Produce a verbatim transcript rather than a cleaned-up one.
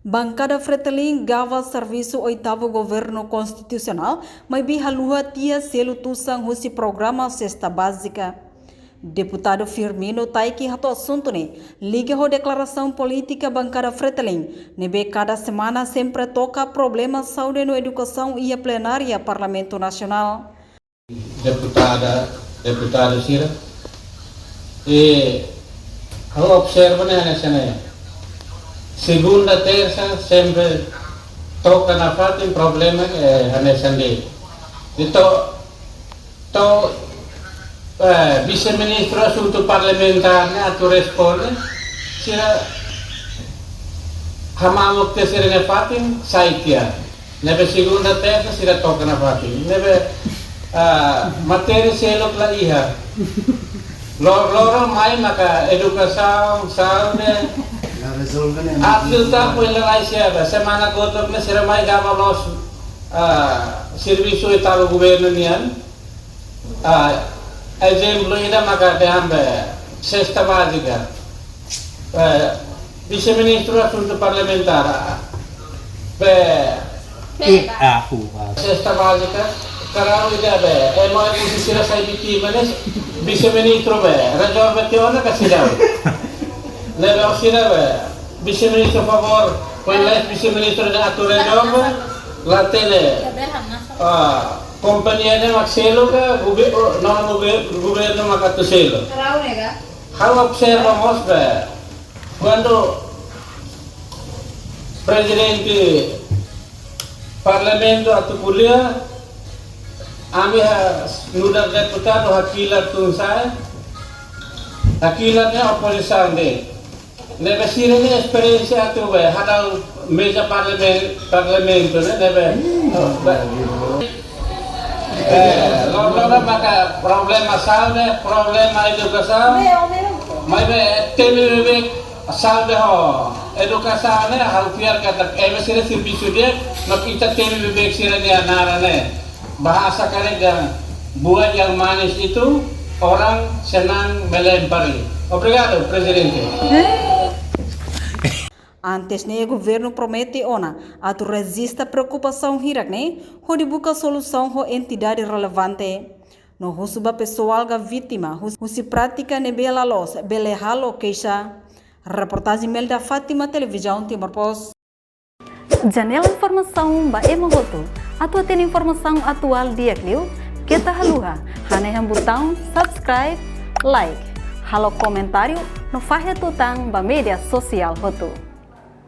Bankada Fretilin gaba servisu oitavu governu konstitusionál, maibé haluha tiha selu tusan husi programa sesta bázika. Deputadu Firmino Taiki hato'o asuntu ne'e liga ho deklarasaun polítika bankada Fretilin, ne'ebé kada semana sempre toka problema saúde no edukasaun iha plenária Parlamentu Nasionál. Deputada, deputadu sira. E ha'u observa ne'e hanesan ne'e. Segunda, tersa sempre toka nafatin problema, eh, hanesan ne'e. Entaun, entaun, eh, vise-ministru asuntu parlamentár ne'e atu responde, sira hamamuk tiha sira-nia fatin, sai tiha. Ne'ebé segunda, tersa sira toka nafatin. Ne'ebé, ah, matéria seluk la iha. Lor-, loron mai maka edukasaun, saúde. La rezolve ne'e. Atu ta foin lalais sira, semana kotuk ne'e sira mai gaba loos, ah, servisu oitavu governu nian. Ah, ezemplu ida maka dehan be sesta bázika. Eh, vise-ministru asuntu parlamentár, ah, be E, ah, uh, ah. Sesta bázika, karau ida be, ema husi sira sai vítima ne'e, vise-ministru be, rezolve tiha ona ka seidauk. Ne'ebé sira be, vise-ministru favór, pois lá vise-ministru atu rezolve, la hatene, ah, kompañia ne'e mak selu ka, gover-, oh, no, gover-, governu mak atu selu. Ha'u observa mós be, kuandu prezidente parlamentu atu ko'alia, ami ha-, nu'udar deputadu hakilar tun sa'e, hakilar ne'e opozisaun de'it. Ne'ebé sira-nia esperiénsia atu be hadau meza parlamen-, parlamentu ne'e, ne'ebé, be-, eh, loron-loron maka problema saúde, problema edukasaun, maibé temi beibeik saúde ho edukasaun ne'e, ha'u fiar katak ema sira servisu di'ak, no ita temi beibeik sira-nia naran ne'e. Bahasa karik dehan buah yang manis itu orang senang melempari. Obrigadu, Prezidente. Antes ne'e, governu promete ona atu rejista preokupasaun hirak ne'e, hodi buka solusaun ho entidade relevante. No husu ba pesoál ka vítima hus-, husi prátika ne'ebé la loos, bele halo keixa. Reportajen Melda Fátima, Televizaun Timor Post. Janela informasaun ba ema hotu. Atu hatene informasaun atuál di'ak liu, keta haluha hanehan butaun subscribe, like, halo komentáriu, no fahe tutan ba média sosiál hotu.